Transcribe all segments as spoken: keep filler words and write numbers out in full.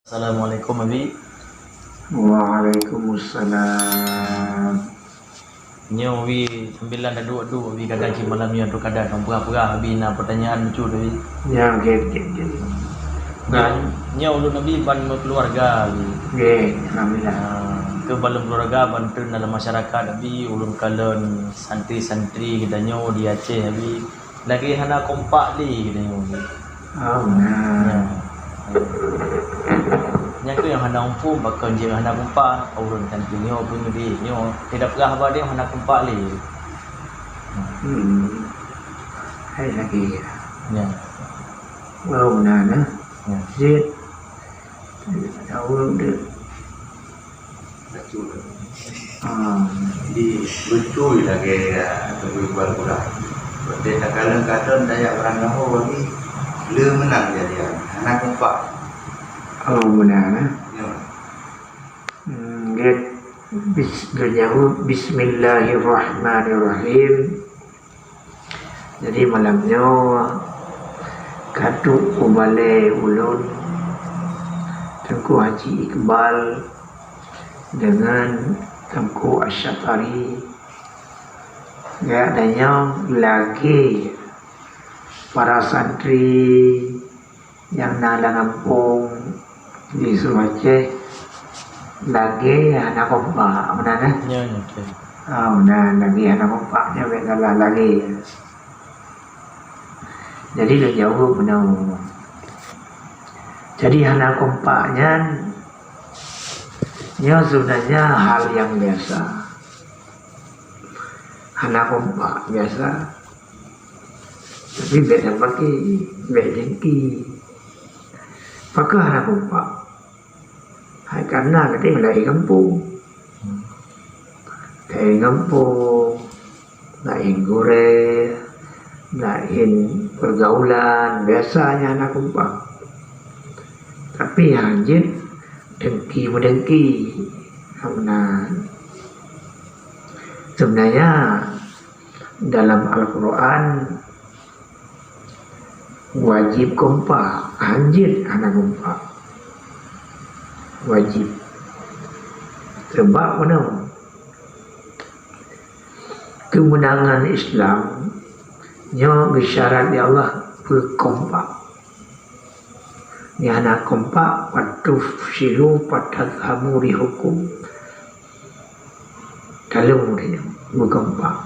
Assalamualaikum, Abi. Waalaikumsalam. Nyoe, Abi, sambilan taduek-duek, Abi, kadang cit malam nyoe tu kadang peugah-peugah, Abi, na pertanyaan lucu tu, Abi. Ya, oke, oke, oke. Nyoe, nyoe ulôn, Abi, ban meukeuluwarga, Abi. Oke, alhamdulillah. Ah, keu ban lôn keuluwarga, ban treun dalam masyarakat, Abi, ulôn kalon santri-santri geutanyoe di Aceh, Abi. Lagèe hana kompak lé geutanyoe. Oh, nah. Nyan keuh nyang hana muphom, pakon jeuet hana kompak, ureueng tantu nyoe pun di nyoe. Tidak peugah haba dia hana kompak lé. Hmm. Hai lagi. Ya. Oh, nah, nah. Ya. Jeuet. Tahu deh. Ah, jadi beutôi lagèe, ah, teungku Iqbal peugah. Watèe takalon kadon tajak barangkaho bagi, le meunang jadi hana kompak. Oh, meunan, eh? Ya. Hmm, dia bis-, dia jawab, "Bismillahirrahmanirrahim." Jadi malam nyoe ka duek u balè ulôn Teungku Haji Iqbal deungon Teungku Asy'ari. Ya, dan nyoe lagèe para santri nyang na lam gampông di Aceh lagèe hana kompak, meunan, eh? Ya, ya, betul. Ah, meunan, lagèe hana kompak, nyan bèk salah lagèe. Jadi, lôn jaweueb meunan. Jadi, hana kompak nyan, nyoe sebenarnya hal yang biasa. Hana kompak biasa. Tapi bèk tapaké, bèk dengki. Pakon hana kompak? Hai, karena gata lahé gampông. Lahé gampông, laén gurèe, laén pergaulan, biasanya hana kompak. Tapi nyang jeuet dengki meudengki. Nah, sebenarnya dalam Al-Quran wajib kompak, hanjeuet hana kompak. Wajib. Sebab meunan, keumeunangan Islam nyoe geusyarat lé Allah beukompak. Nyang hana kompak, "Fatafshalu wa tadhhaba rihukum." Taleueng tanyoe beukompak.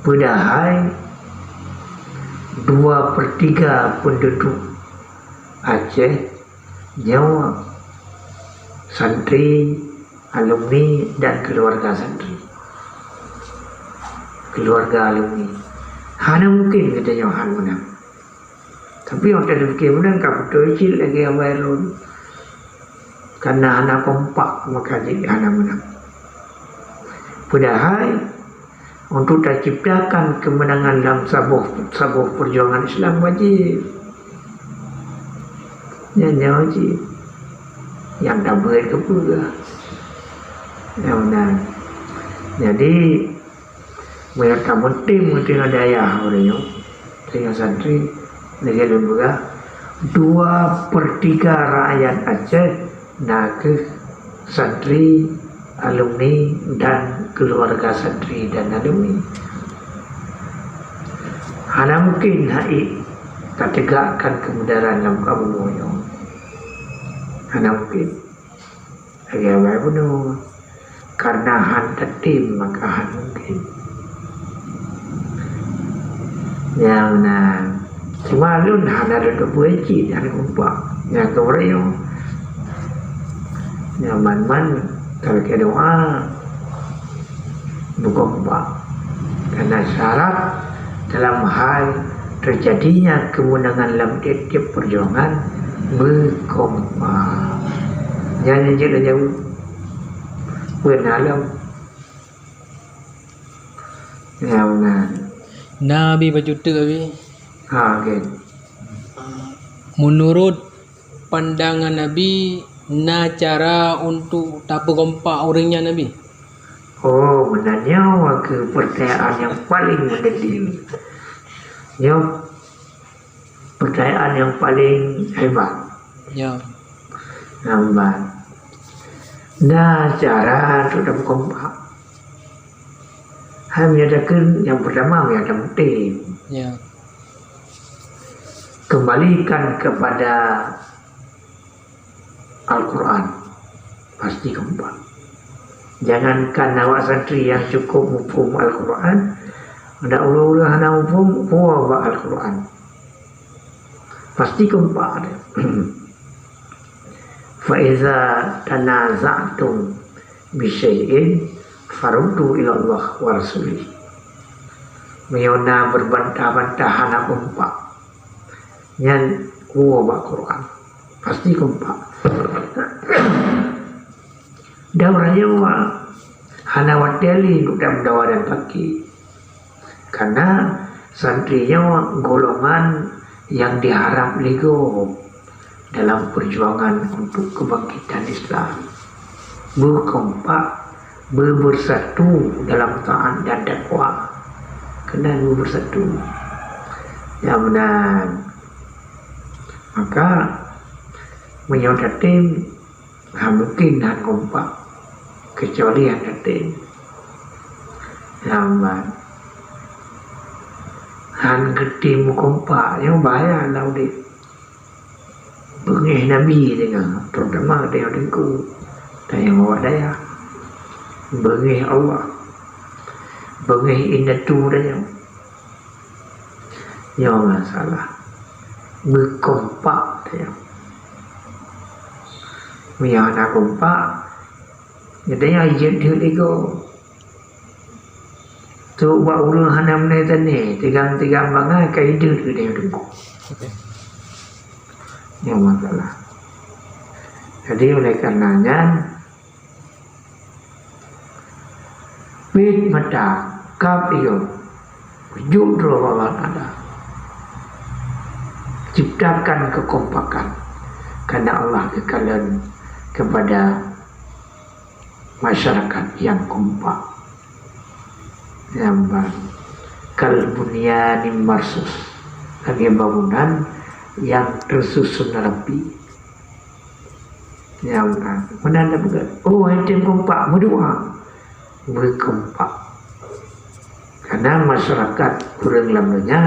Padahai dua per tiga penduduk Aceh nyoe santri, alumni, dan keluarga santri. Keluarga alumni. Hana mungkin geutanyoe han meunan. Tapi watèe tapiké meunan ka beutôi cit lagèe awai lôn. Karena hana kompak maka jeuet hana meunan. Padahai untuk taciptakan keumeunangan lam saboh, saboh peujuangan Islam wajéb. Nyan, nyan wajéb. Nyang tabeuet keupeue? Nyang meunan. Jadi, meunyoe tameutem meuteungoh dayah ureueng nyoe, teungoh santri, lagèe lôn peugah, dua per tiga rakyat Aceh na kheueh santri, alumni, dan keluarga santri dan alumni. Hana mungkin hai tategakkan keubeunaran lam kamoe nyoe. Hana mungkin. Lagèe awai bunoe. Karena han tatem maka han mungkin. Nyang na. Cuma lôn hana lôn teupeue cit, hana kompak. Nyang keu ureueng nyoe. Nyang man-man talakèe doa beukompak. Karena syarat dalam hal terjadinya kemenangan lam tiep-tiep perjuangan beukompak. Nyan nyang jeuet lôn jaweueb. Peue na lom? Nyang na. Na, Abi, bacut teuk, Abi. Ha, oke. Menurut pandangan Abi, na cara untuk tapeukompak ureueng nyan, Abi? Oh, meunan nyoe keuh peurtanyaan nyang paleng meudeuh. Nyoe peurtanyaan nyang paleng hebat. Ya. Lambat. Nah, cara untuk dapat kompak. Hai meunyoe takheun nyang pertama, meunyoe tamuté. Ya. Kembalikan kepada Al-Quran, pasti kompak. Jangankan awak santri yang cukup muphom Al-Quran, ada ureuëng-ureuëng hana muphom, oh, bak Al-Quran. Pasti kompak dia. Fa iza tanaza'tum bi syai'in faruddu ila Allah wa rasulih. Meunyoe na beubantah-bantah hana kompak, nyan woe bak Quran. Pasti kompak. Dan ureuëng nyoe hana watée lé untuk tameudawa dan paki. Karena santri nyoe golongan yang diharap lego dalam perjuangan untuk kebangkitan Islam. Beukompak, beubersatu dalam taat dan takwa. Keunan beubersatu. Ya, meunan. Maka, meunyoe tatem, ha, mungkin hana kompak, kecuali hana tem. Lambat. Han geutem meukompak, nyoe bahaya lam udép. Beungéh Nabi teungoh, terutama tanyoe teungku, tanyoe awak dayah. Beungéh Allah. Beungéh indatu tanyoe. Nyoe masalah. Beukompak tanyoe. Meunyoe hana kompak, geutanyoe jeuet deuek lego. Tu bak ureuëng hana meunan teuné, tigam-tigam bangai ka ideuet geutanyoe teungku. Nyoe masalah. Jadi, oleh karena nyan, pit mata, kab iyo, jok droe bak Allah Taala. Ciptakan kekompakan, karena Allah geukalon kepada masyarakat yang kompak. Nyang ba-, kal bunyanin marsus, lagée bangunan yang tersusun rapi. Nyang ba-, meunan tapeugah, oh, hai tem kompak, meudoa, beukompak. Karena masyarakat ureuëng lam donya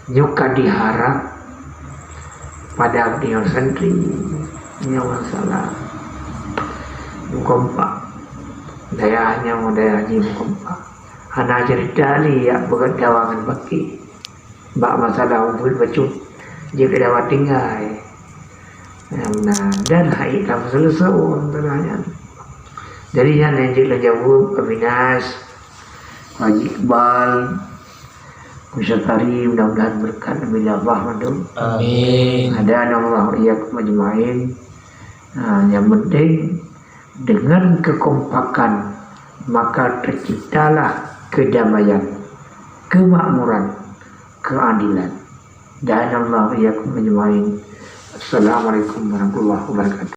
nyoe ka diharap pada geutanyoe santri, nyoe masalah meukompak. Dayah nyoe, dayah jih meukompak. Hana cerita lé jak peugét dawa ngon paki. Bak masalah ubeut bacut, jeuet keu dawa tinggai. Nah, dan hai ka meuseuleusoe masalah nyan. Jadi, nyan nyang jeuet lôn jaweueb, Abinas, Haji Iqbal, Musyatari, mudah-mudahan berkat Nabi Allah mandum. Amin. Hadanallahu wa iyyakum ajmain. Nah, yang penting, dengan kekompakan, maka terciptalah kedamaian, kemakmuran, keadilan. Hadanallahu wa iyyakum ajmain. Assalamualaikum warahmatullahi wabarakatuh.